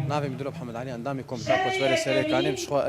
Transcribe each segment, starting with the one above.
Navê min Dilop Hemed Elî endamê Komîta Koçberê Serêkanî ji xwe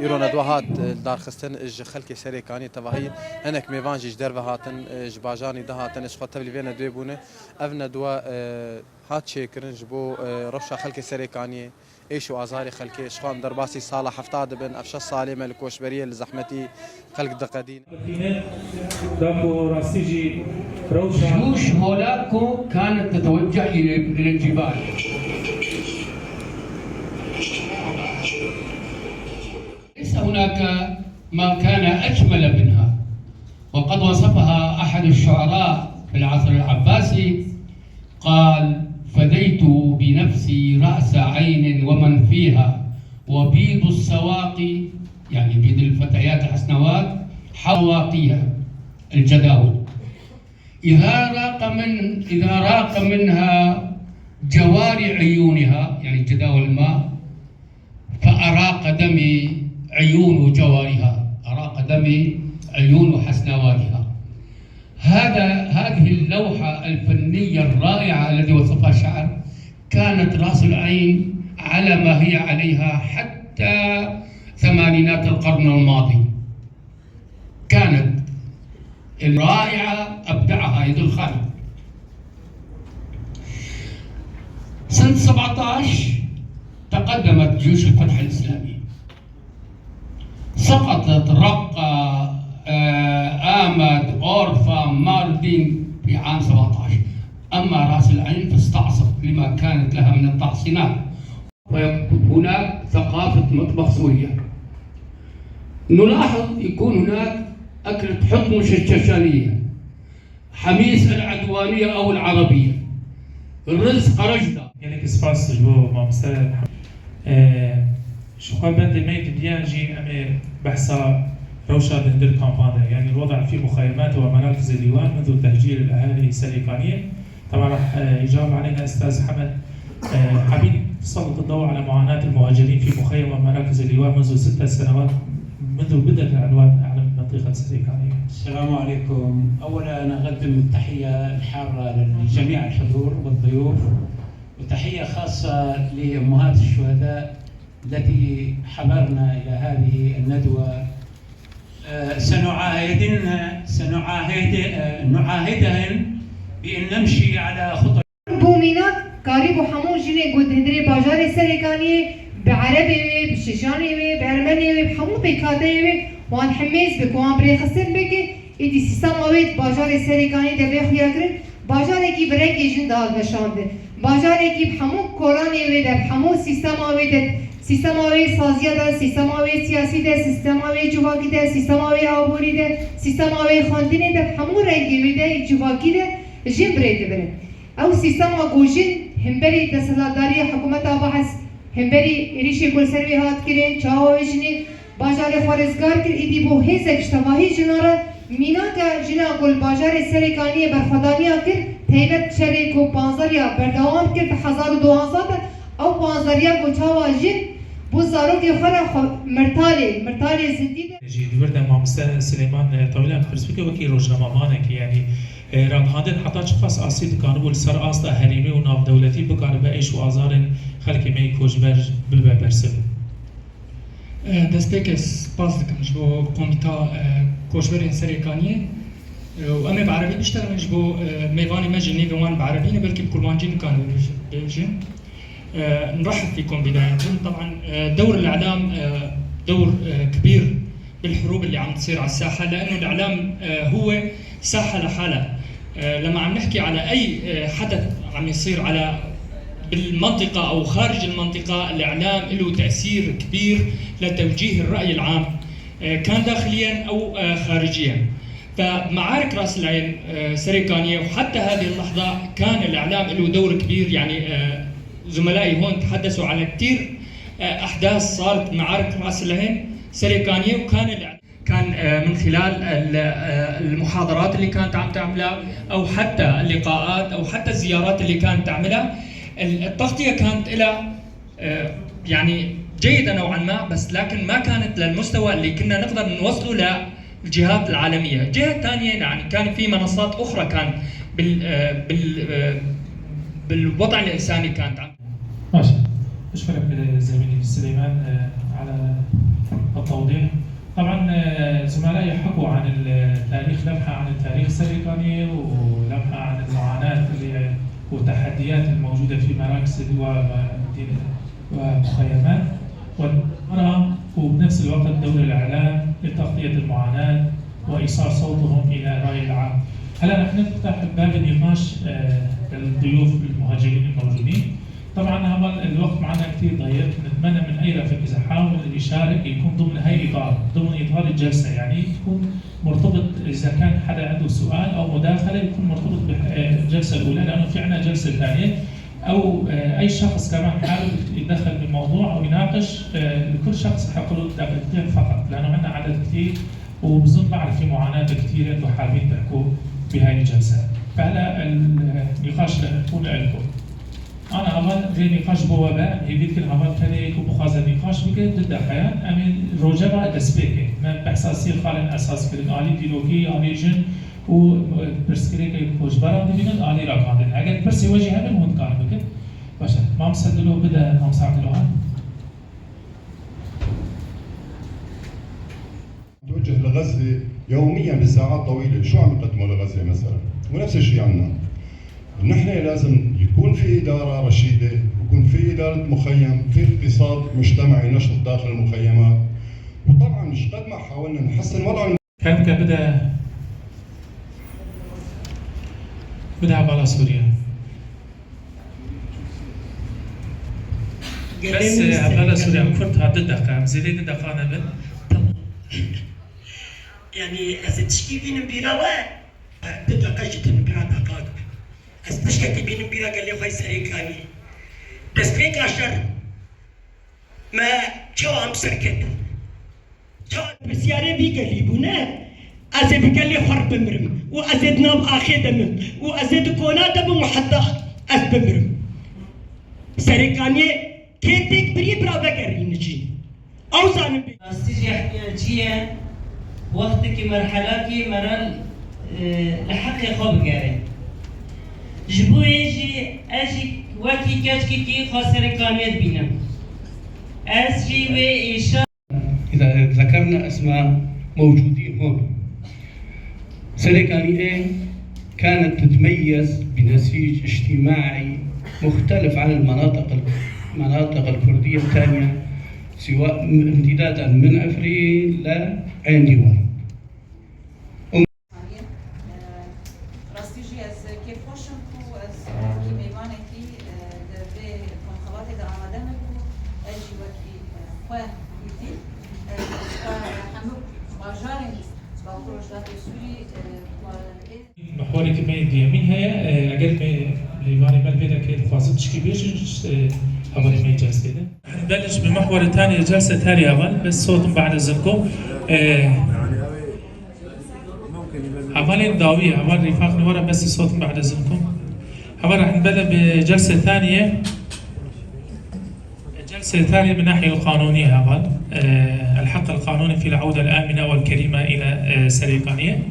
îro nedwa hat lidarxistin ji xelkê Serêkanî tevahî hinek mêvan jî ji derve hatin ji bajarî dihatin ji xwe tevlî vê nedwê bûne. Ev nedwa hat çêkirin ji bo rewşa xelkê Serêkaniyê êş û azarê xelkê ji xwe em derbasî sala hefta dibin ev şeş salê me li koçberiyê li zehmetî xelk diqedîn. جيوش هولاكو كانت تتوجه إلى الجبال. ليس هناك ما كان أجمل منها، وقد وصفها أحد الشعراء في العصر العباسي، قال: فديت بنفسي رأس عين ومن فيها، وبيض السواقي، يعني بيض الفتيات الحسنوات، حواقيها الجداول، إذا راق منها جواري عيونها، يعني جداول الماء، فأراق دمي عيون جوارها، أراق دمي عيون حسنواتها. هذه اللوحة الفنية الرائعة التي وصفها الشاعر كانت رأس العين على ما هي عليها حتى ثمانينات القرن الماضي. كانت الرائعة أبدعها يد الخالق. سنة 17 تقدمت جيوش الفتح الإسلامي، سقطت رقة، آمد، أورفا، ماردين في عام 17. أما رأس العين فاستعصت لما كانت لها من التحصينات. وهناك ثقافة مطبخ سوريا، نلاحظ يكون هناك أكلة حطمش الششانية، حميس العدوانية أو العربية، الرز قرجدة. يعني سپاس ji bo mamoste ji xwe bendê me dibiya jî em ê behsa rewşa di hundir kampan de، يعني الوضع في مخيمات ومراكز الإيواء منذ تهجير الأهالي السريكانية. طبعا راح يجاوب علينا أستاذ حمد. حابين تسلط الضوء على معاناة المهاجرين في مخيم ومراكز الإيواء منذ 6 سنوات منذ بدء العدوان على منطقة السريكانية. السلام عليكم. أولا أقدم التحية الحارة لجميع الحضور والضيوف، وتحية خاصة لأمهات الشهداء التي حضرنا إلى هذه الندوة. نعاهدهن بأن نمشي على خطى بومينات قريب وحمو جنة قد هندري باجاري سريكانية بعربي بشيشاني بأرمني بحمو بكاتي وان حميز بك وان بريخسن بك إدي سيستم اويت باجاري سريكاني دبي خياكرن باجاري كي برنجي جن دال بشاند باجاري كي بحمو كوراني ويدا بحمو سيستم اويت سيستم اوي سازيا دا سيستم اوي سياسي دا سيستم اوي جواكي دا سيستم اوي آبوري دا سيستم اوي خانديني دا بحمو رنجي ويدا جواكي دا جن بريد برن او سيستم گوجن همبری دسلاداری حکومت بحث همبری ریشی گل سروی هات کرین چاو جنی باجار خورزگار کر ایدی بو هزک اشتواهی جنارا مینا که جنا گل باجار سرکانی برخدانیا کر تیبت شری کو پانزریا بردوام کر 1012 او پانزریا کو چاوا جن بو زاروک خورا مرتالی مرتالی زندی ده. جی دورده مامسته سلیمان طویلا پرسپیک وکی روزنامه‌وانه که یعنی راگهاندن حتی چه خاص آسی دکانه بول سر آستا هریمی و ناو دولتی بکانه به ایش و آزارن خلکی می کوچبر ببه برسب. دست پێکە سپاس دەکەم ji bo komîta koçberên Serêkaniyê û em ê bi erebî bişterin ji bo mêvanê me jî nêvê wan bi erebî ne belkî bi kurmancî nikarin bêjin. نرحب فيكم بداية. طبعا دور الإعلام دور كبير بالحروب اللي عم تصير على الساحة، لأنه الإعلام هو ساحة لحالها. لما عم نحكي على أي حدث عم يصير على بالمنطقة أو خارج المنطقة، الإعلام له تأثير كبير لتوجيه الرأي العام، كان داخليا أو خارجيا. فمعارك رأس العين، سريكانية وحتى هذه اللحظة كان الإعلام له دور كبير. زملائي هون تحدثوا على كثير أحداث صارت معارك رأس العين سريكانية، وكان الإعلام كان من خلال المحاضرات اللي كانت عم تعملها أو حتى اللقاءات أو حتى الزيارات اللي كانت تعملها. التغطية كانت إلى جيدة نوعا ما، بس لكن ما كانت للمستوى اللي كنا نقدر نوصله الجهات العالمية. الجهة الثانية يعني كان في منصات أخرى كانت بالوضع الإنساني كانت عم. ماشي، أشكرك زميلي سليمان على التوضيح. طبعا زملائي حكوا عن التاريخ، لمحة عن التاريخ السريكاني ولمحة عن المعاناة اللي والتحديات الموجودة في مراكز ومخيمات والمرأة، وبنفس الوقت دور الإعلام لتغطية المعاناة وإيصال صوتهم إلى الرأي العام. هلا رح نفتح باب النقاش للضيوف المهاجرين الموجودين. طبعا هذا الوقت معنا كثير ضيق، نتمنى من اي رفيق اذا حاول يشارك يكون ضمن هاي الاطار، ضمن اطار الجلسة، يعني يكون مرتبط اذا كان حدا عنده سؤال او مداخله يكون مرتبط بالجلسه الاولى، لانه في عندنا جلسه ثانية، او اي شخص كمان حابب يتدخل بالموضوع او يناقش، لكل شخص حق له دقيقتين فقط، لانه عندنا عدد كثير وبظن بعرف في معاناة كثيرة انتم حابين تحكوا بهاي الجلسة. فهلا النقاش رح يكون لكم. أنا أول في نقاش بوابة هي بيتكل أول كان كوبخاز نقاش بك ضد أحيان أمين روجبا دسبيك من بحساسي خالن أساس كرن آلي ديلوكي آلي جن و برسكريك كوجبرا دبينن آلي راكاندن أجل برسي وجه هم هون كان بك باشا ما مسدلو بدأ ما مساعدلو. توجه لغزة يوميا بساعات طويلة، شو عم يقدموا لغزة مثلا؟ ونفس الشيء عندنا. نحن لازم يكون في إدارة رشيدة، يكون في إدارة مخيم، في اقتصاد مجتمعي نشط داخل المخيمات، وطبعا مش قد ما حاولنا نحسن وضع. كان بدأ على سوريا. بس على سوريا كنت هاد دقة زيدي دقة أنا من يعني از تشكي بين بيراوة دقة جدا بيرا دقات از تشكي بين بيرا قال لي خوي سريكاني بس فيك عشر ما شو عم سركت شو بسيارة بيقلي بنا از بيقلي خرب بمرم وازيد نام آخي دمم وازيد كونا دمم وحتى از بمرم سريكاني كيتك بري برا بقري نجي أو زانم بي استيجي احتياجية وقتك مرحلة مرل لحق خوب جاري جبو يجي اجي وكي كاتكي كي خسر كانت بينا اسجي وإيشا. إذا ذكرنا أسماء موجودين هون، سريكانية كانت تتميز بنسيج اجتماعي مختلف عن المناطق الكردية الثانية، سواء امتدادا من عفرين لعين ديوان. محوري كمية ديامين هي أقل ليفاني مال بيدا كي خاصة تشكي بيش أول ما جلسة نبلش بمحور الثاني الجلسة الثانية أول بس صوت بعد إذنكم. أول داوية أول رفاق ورا بس صوت بعد إذنكم. أول راح نبدأ بجلسة ثانية، الجلسة الثانية من الناحية القانونية أول الحق القانوني في العودة الآمنة والكريمة إلى سريقانية.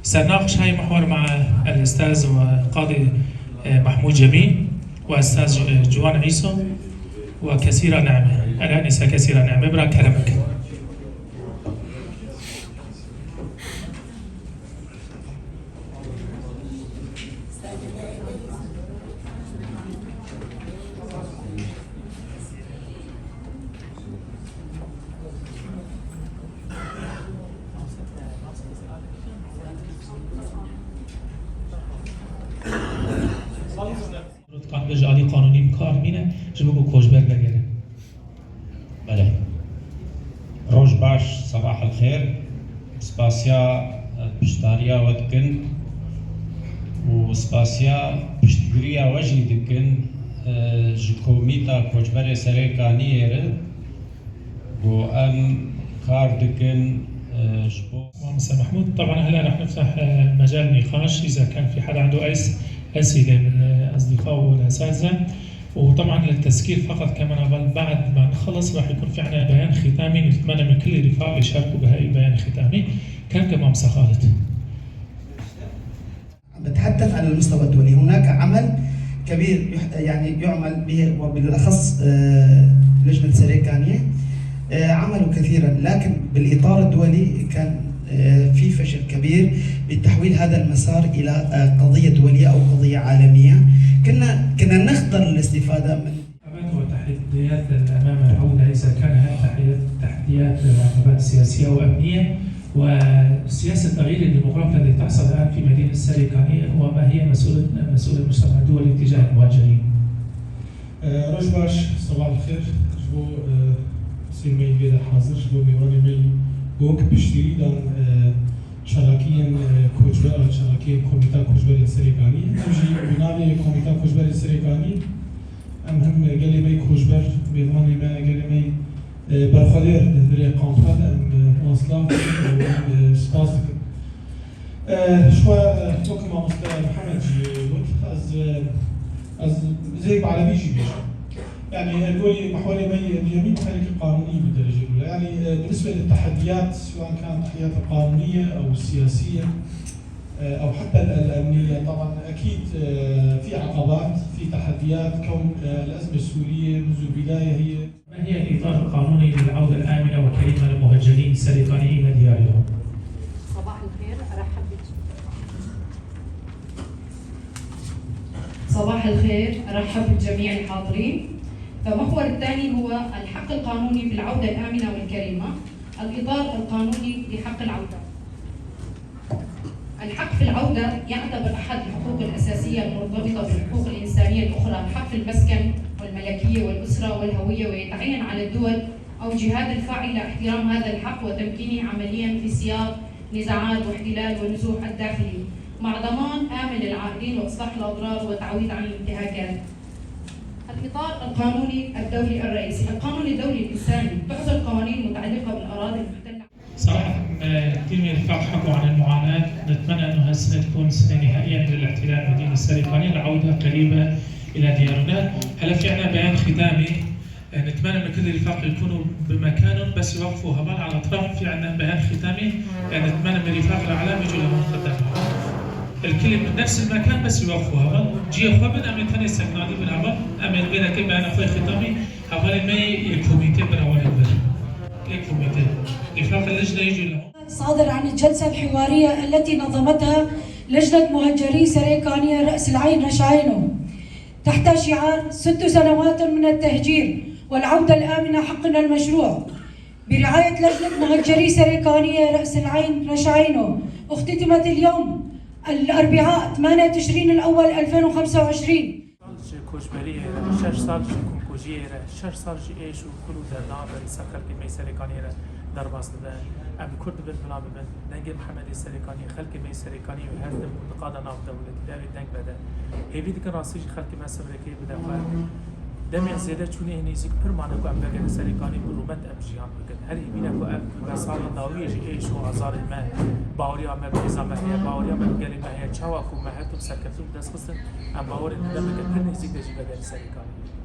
سنناقش هاي المحور مع الأستاذ والقاضي محمود جميل وأستاذ جوان عيسو وكثيرة نعمة، الآنسة كثيرة نعمة. برا كلامك. قانون قانوني بكار مينه جبكو كوجبر بگره. بله. روز باش، صباح الخير. سپاسیا پشتاریا ودکن و سپاسیا پشتگریا وجی دکن جکومیتا کوجبر سرکانیه و ام کار دکن جبو. محمود طبعا هلا رح نفتح مجال نقاش اذا كان في حدا عنده اي أسئلة من أصدقائه والأساتذة، وطبعا للتذكير فقط كمان أول بعد ما نخلص راح يكون في عنا بيان ختامي، نتمنى من كل الرفاق يشاركوا بهاي البيان الختامي. كم كمان خالد؟ بتحدث على المستوى الدولي، هناك عمل كبير يعني يعمل به وبالاخص لجنة سريكانيه عملوا كثيرا، لكن بالاطار الدولي كان في فشل كبير بتحويل هذا المسار الى قضية دولية او قضية عالمية. كنا نخضر للاستفادة من وتحديات امام العودة، اذا كان هذه التحديات العقبات سياسية وامنيه، وسياسة تغيير الديموغرافيا التي تحصل الان في مدينة السريكانيه، وما هي مسؤولية المجتمع الدولي تجاه المهاجرين؟ روژ باش، صباح الخير. ji bo سیرمەی لێرە حاضر، ji bo mêvanê me وەک پشتگیری دان çalakiyên koçber، çalakiyên Komîta Koçberên Serêkanî. Em jî bi navê Komîta Koçberên Serêkanî em hem gelê me koçber، mêvanê me، gelê me berxwedêr li kampa em wan silav dikin, spas dikin. Ji xwe wek mamoste Mihemed jî got، ez zêk bi erebî jî bêjim. يعني نقول محوري اليمين محرك القانوني بالدرجة الاولى، يعني بالنسبة للتحديات سواء كانت التحديات القانونية او السياسية او حتى الامنية، طبعا اكيد في عقبات، في تحديات، كون الازمة السورية منذ البداية هي ما هي الاطار القانوني للعودة الامنة والكريمه للمهجرين السريكانيين الى ديارهم؟ صباح الخير، ارحب بك. صباح الخير، ارحب بجميع الحاضرين. فمحور الثاني هو الحق القانوني في العودة الآمنة والكريمة، الإطار القانوني لحق العودة. الحق في العودة يعتبر أحد الحقوق الأساسية المرتبطة بالحقوق الإنسانية الأخرى، الحق في المسكن والملكية والأسرة والهوية، ويتعين على الدول أو جهات الفاعلة احترام هذا الحق وتمكينه عمليا في سياق نزاعات واحتلال ونزوح الداخلي، مع ضمان آمن للعائدين وإصلاح الأضرار وتعويض عن الانتهاكات. الإطار القانوني الدولي الرئيسي، القانون الدولي الإنساني تحظر القوانين المتعلقة بالأراضي المحتلة. صراحة كثير من الرفاق حكوا عن المعاناة، نتمنى أنه هالسنة تكون سنة نهائيا للاحتلال مدينة السريقانية، العودة قريبة إلى ديارنا. هلا في عنا بيان ختامي، نتمنى من كل الرفاق يكونوا بمكانهم بس يوقفوا هبال على الأطراف. في عنا بيان ختامي، نتمنى من رفاق الإعلام يجوا لهون قدام، الكل من نفس المكان بس يوقفوا هبال جي خو بن امن ثاني سكناني بن هبال امن بين كل بيان اخوي ختامي هبال ما الكوميتي براوي الكوميتي رفاق اللجنة يجوا لهون. صادر عن الجلسة الحوارية التي نظمتها لجنة مهجري سريكانية رأس العين رشعينو تحت شعار 6 سنوات من التهجير والعودة الآمنة حقنا المشروع، برعاية لجنة مهجري سريكانية رأس العين رشعينو، اختتمت اليوم الأربعاء 8 تشرين الأول 2025. کوچبری 6 سال کومکوجی 6 سال ایش و کلو دردان سر خلکی می سرکانی در باز ده ام کرد بن بلا بن دنگ محمد سرکانی خلکی می سرکانی و هر دم قاده ناف دولت داوی دنگ بده هیوی دکن راستی خلکی ما سبرکی بده دم زیاده چونه نزیک پر مانه کو ام بگن سرکانی برومت ام جیان بکن هر هیوی کو ام بسال داوی ایش و آزار ما باوری ما بزا ما هي باوری ما گلی ما هي چاوا کو ما هتم سرکفتم دست خستن ام باوری دم بکن پر نزیک دجی بگن سرکانی.